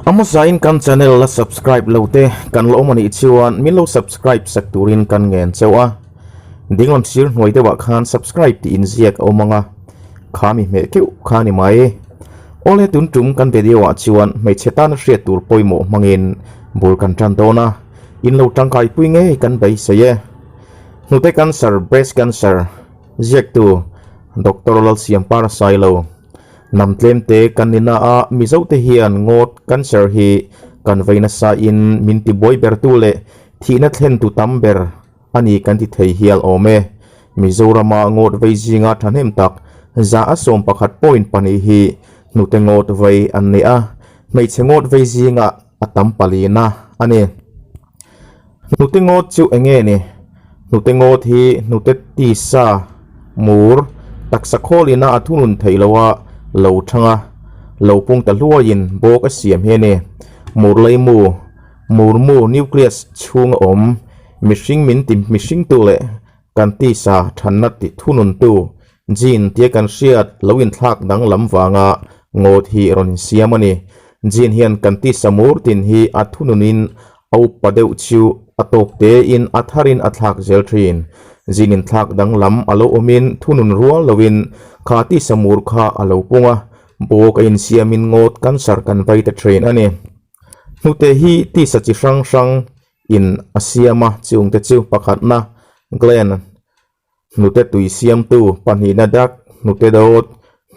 A hmasain kan channel la subscribe lo te kan la awm a nih chuan min lo subscribe sak turin kan ngen chauh a. Dinglam sir hnuai deuhah khan subscribe tih inziak a awm ang a, kha mi hmeh keuh kha a ni mai. Awle tun tum kan video ah chuan hmeichhe tana hriat tur pawimawh hmangin bul kan tan dawn a, in lo tangkai pui ngei kan beisei e. Hnute cancer, breast cancer, ziaktu Doctor Lalsiampar Sailo. Hnam tlem te kan ni na a, Mizo te hian ngawt cancer hi kan vei nasa in min ti buai ber tu leh thihna thlen tu tam ber a ni kan ti thei hial awm e. Mizorama ngawt vei zinga thahnem tak 111.2 hi hnute ngawt vei an ni a, hmeichhe ngawt vei zinga a tam palina a ni. Hnute ngawt chu eng nge ni? Hnute ngawt hi hnute tisa, mur, taksa khawlina a thunun theih loh a lo thang a, lo pung ta hluaiin bawk a siam hi a ni. Mur leimu, murmu, nucleus, chhunga awm, mihring min ti mihringtu leh kan tisa thanna ti thununtu, gene, tia kan hriat lo inthlak danglam vanga ngawt hi rawn insiam a ni. Gene hian kan tisa mur tin hi a thununin a upa deuh chu a tawk tein a tharin a thlak zel thin. Gene inthlak danglam a lo awmin thunun rual loin kha tisa mur kha a lo pung a, bawk a insiamin ngawt cancer kan vai ta thin a ni. Hnute hi tisa chi hrang hrang in a siam a, chungte chu pakhatna gland hnute tui siamtu, pahnihna duct hnute dawt,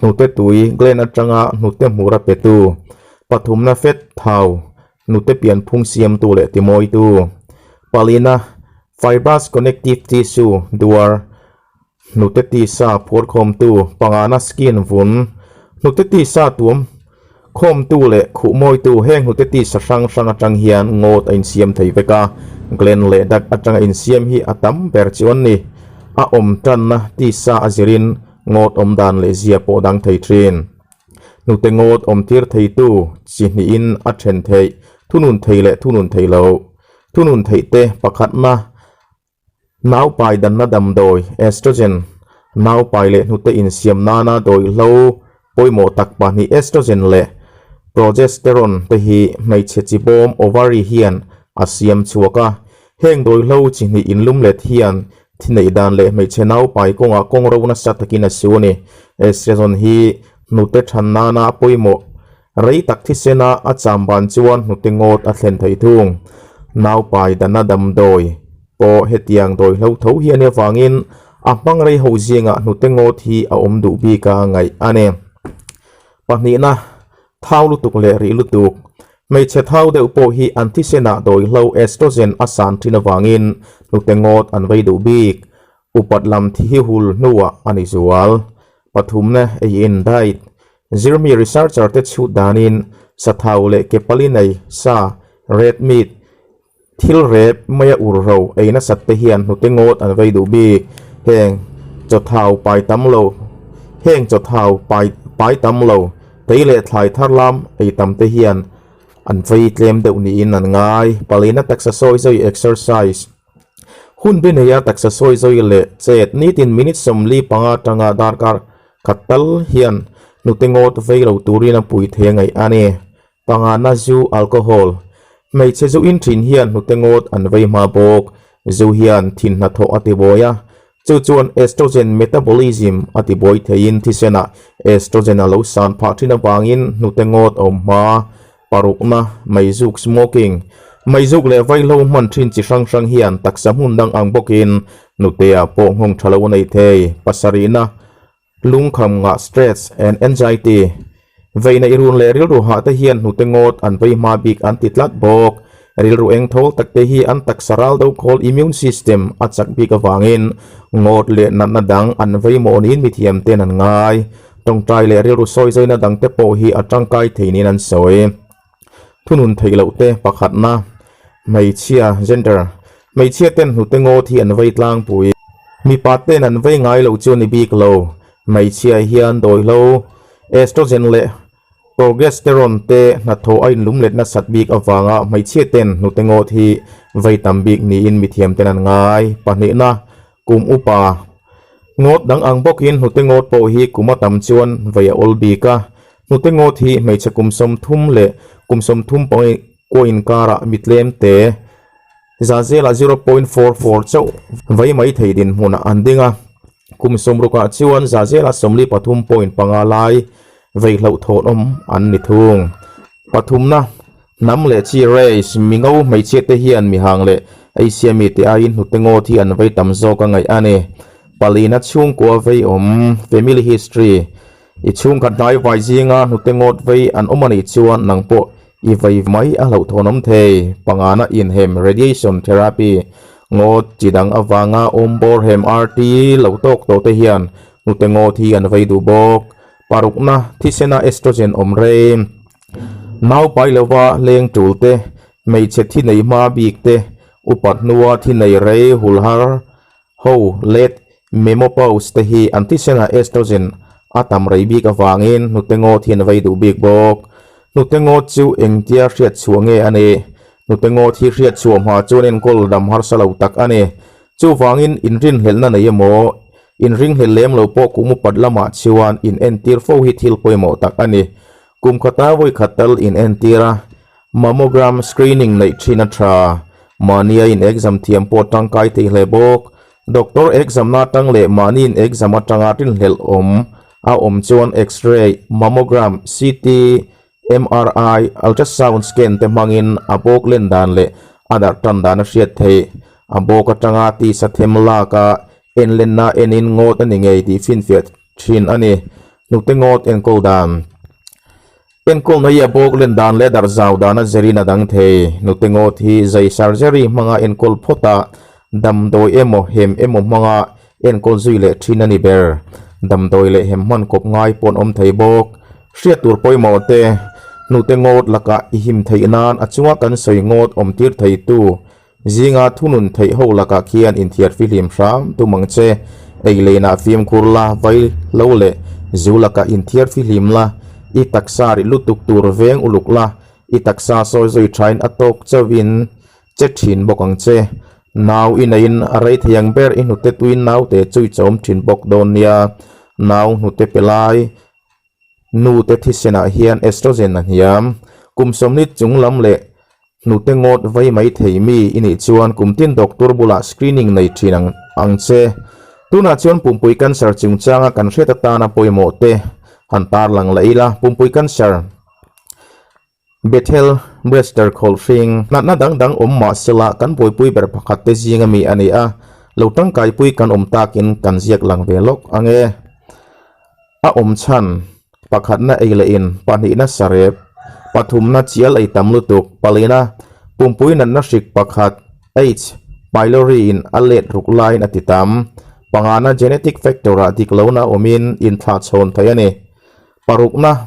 hnute tui gland atanga hnute hmur a petu, pathumna fat thau hnute pianphung siamtu leh timawitu, palina fibrous connective tissue duar Hnute tisa phuar khawmtu, pangana skin vun, hnute tisa tuam khawmtu leh khuh mawitu heng hnute tisa hrang hrang atang hian ngawt a insiam thei vek a, gland leh duct atanga insiam hi a tam ber chu an ni. A awm tanna tisa a zirin ngawt awm dan leh zia pawh dang thei thin. Hnute ngawt awm tir theitu chi hnihin a then theih, thunun thei leh thunun thei lo. Thunun theih te pakhatna. Naupai danna damdawi, estrogen, Naupai leh hnute insiam nana dawihlo pawimawh tak pahnih estrogen leh progesterone te hi hmeichhe chi bawm, ovary, hian a siam chhuak a. Heng dawihlo chi hnih inlum let hian thi neih dan leh hmeichhe naupai kawngah kawng ro nasa takin a su a ni. Estrogen hi hnute than nana pawimawh Rei tak thisena a cham ban chuan hnute ngawt a thlen thei thung. Naupai dana damdawi pawh hetiang dawi hlo tho hi a nia vangin a hmang rei ho zingah hnute ngawt hi a awm duh bik a ngaih a ni. Pahnihna, thau lutuk leh rih lutuk. Hmeichhe thau deuh pawh hi an thisenah dawi hlo estrogen a san thin avangin hnute ngawt an vei duh bik. Upat lam thi hi hul hnuah a ni zual. Pathumna ei in diet. Zirmi researcher te chhut danin sathau leh ke pali nei sa, red meat, thil rep maia ur ro ei nasat te hian hnute ngawt an vei duh bik. Heng chawthau pai tam lo Heng chawthau pai pai tam lo tei leh thlai thar lam ei tam te hian an vei tlem deuh niin an ngai. Palina taksa sawi zawi exercise. Hun bi neia taksa sawi zawi leh chet nitin minute 45 atanga darkar khat tal hian hnute ngawt vei lo turin a pui thei a ngaih a ni. Pangana zu, alcohol, Hmeichhe zu in thin hian hnute ngawt an vei hma bawk. Zu hian thin hnathawh a ti buai a, chu chuan estrogen metabolism a ti buai theiin thisenah estrogen a lo san phah thin avangin hnute ngawt a awm hma. Parukna, meizuk, smoking, Meizuk leh vaihlo hman thin chi hrang hrang hian taksa hmun dang ang bawkin nutea pawh nghawng tha lo a nei thei. Pasarihna, lungkham ngah, stress and anxiety, Veina i run leh rilru hah te hian hnute ngawt an vei hma bik an ti tlat bawk. Rilru eng thawl tak te hi an taksa ral do khawl immune system a chak bik avangin ngawt leh natna dang an vei mawh niin mithiam ten an ngai. Tawngtai leh rilru sawi zaina dangte pawh hi a tangkai thei niin an sawi. Thunun theih loh te pakhatna, hmeichhia, gender, Hmeichhia ten hnute ngawt hi an vei tlangpui. Mipa ten an vei ngai lo chu a ni bik lo. Hmeichhia hian dawihlo, estrogen leh progesterone te hnathawh a inlumlet nasat bik avanga hmeichhia ten hnute ngawt hi vei tam bik niin mithiam ten an ngai. Pahnihna, Kum upa ngawt dang ang bawkin hnute ngawt pawh hi kum a tam chuan vei a awl bik a. Hnute ngawt hi hmeichhe kum 30 leh Kum 30 kua inkarah mi tlem te zahzelah 0.44 chauh vei mai thei dinhmunah an ding a. Kum sawmrukah chuan zahzelah 43.5 lai vei hlauhthawn awm an ni thung. Pathumna, hnam leh chi race, mingo hmeichhia te hian mihang leh Asia mite aiin hnute ngawt hi an vei tam zawk a ngaih a ni. Palina chhungkua vei awm, family history, I chhungkhat hnai vai zinga hnute ngawt vei an awm a nih chuan nang pawh i vei mai a hlauhthawn awm thei. Pangana inhem, radiation therapy, ngawt chi dang avanga awm bawr hem RT lo tawk tawh te hian hnute ngawt hi an vei duh bawk. Parukna, thisena estrogen awm rei. Nau pai lova leng tul te, hmeichhe thi nei hma bik te, upat hnua thi nei rei hul har ho late menopause te hi an thisenah estrogen a tam rei bik avangin hnute ngawt hi an vei duh bik bawk. Hnute ngawt chu engtia hriat chhuah nge a nih? Hnute ngawt hi hriat chhuah hma chuan enkawl dam harsa lo tak a ni. Chuvangin inrinhlelhna nei emaw, inringhlelh lem lo pawh kum upat lamah chuan inentir fo hi thil pawimawh tak a ni. Kum khata vawi khat tal inentir a, Mammogram screening neih thin a tha. Mahnia in exam thiam pawh tangkai thei hle bawk. Doctor exam na atang leh mahni in exam atanga rinhlelh awm a awm chuan X-ray, mammogram, CT, MRI, ultrasound scan te hmangin a bawk len dan leh a darh tan dan a hriat theih. A bawk atanga tisa them lak a enlenna enin ngawt a ni ngei tih finfiah thin a ni. Hnute ngawt enkawl dan. Enkawlna hi a bawk len dan leh darh zau dana zerin a dang thei. Nute ngawt hi zai surgery hmanga enkawl phawt a, damdawi emaw hem emaw hmanga enkawl zui leh thin a ni ber. Damdawi leh hem hman kawp ngai pawh an awm thei bawk. Hriat tur pawimawh te, hnute ngawt lakah i him theih nan a chunga kan sawi ngawt awm tir theitu Zinga thunun theih ho lakah khian inthiar fihlim hram tum ang che. Ei leinah fimkhur la, vai lo leh zu lakah inthiar fihlim la, i taksa ri lutuk tur veng uluk la, i taksa sawi zui thain a tawk chauhin che thin bawk ang che. Nau i neiin a rei thei ang ber i hnute tuin naute chu i chawm thin bawk dawn nia. Nau hnute pe lai. Nute thisenah hian estrogen a hniam. Kum 40 chung lam leh hnute ngawt vei mai thei mi i nih chuan kum tin doctor bulah screening nei thin ang ang che. Tunah chuan pumpui cancer chungchanga kan hriat atana pawimawh te han tarlang leh ila. Pumpui cancer. Bethel Brewster Khawlhring, Natna dang dang awm mah sela kan buaipui ber pakhat te zing ami a ni a, lo tangkaipui kan awm takin kan ziak lang ve lawk ang e. A awm chhan, pakhatna ei leh in, pahnihna sarep, pathumna chial ei tam lutuk, palina pumpui natna hrik pakhat, H. Pylori in a let ruk laiin a ti tam, pangana genetic factor ah dik lohna awmin inthlahchhawn thei a ni. Parukna,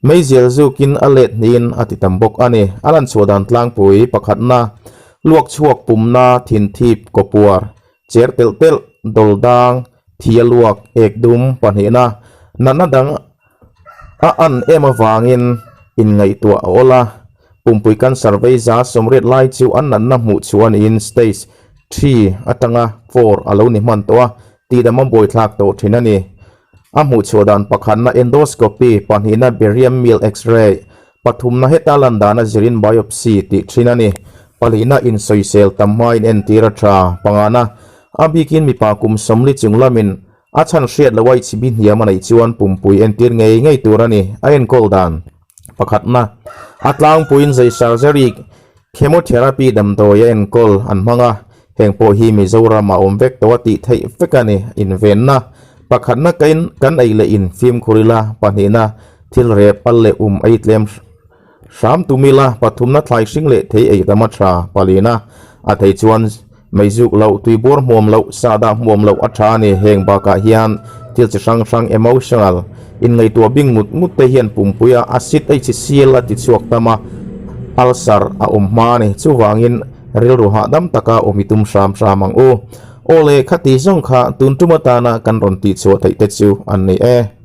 Meizial zukin a let hniin a ti tam bawk a ni. A lan chhuah dan tlangpui pakhatna, luak chhuak pumna, thinthip, kawpuar, cher telh telh, dawl dang, thi a luak, ek dum, pahnihna, natna dang a an em avangin inngaihtuah a awl a. Pumpui cancer vei za 80 lai chu an natna hmuh chhuah a niin stage three atanga four a lo ni hman tawh a, tihdam a buaithlak tawh thin a ni. A hmuh chhuah dan pakhatna endoscopy, pahnihna barium meal x-ray, pathumna heta lan dana zirin biopsy tih thin a ni. Pahnihna insawisel tam hmain entir a tha. Pangana, a bikin mipa kum 40 chung lamin a chhan hriat loh a ichhibi hniam a neih chuan pumpui entir ngei ngei tur a ni. A enkawl dan pakhatna, a tlangpuiin zai surgery, Chemotherapy damdawi a enkawl an hmang a, heng pawh hi Mizoram a awm vek tawh a tih theih vek a ni. Invenna pakhatna kain kan ei leh in fimkhur ila, pahnihna thil rep al leh um ei tlem hram tum ila, pathumna thlai hring leh thei ei tam a tha, palina a thei chuan meizuk loh, tuibur hmuam loh, sahdah hmuam loh a tha a ni. Heng bakah hian thil chi hrang hrang emotional inngaihtuah bing ngut ngut te hian pumpuia acid ei chi sial a ti chhuak tam a, ulcer a awm hma a ni. Chuvangin rilru hahdam taka awm i tum hram hram ang u. Aw le, khati zawng kha tun tum atana kan rawn tihchhuah theih te chu an ni e.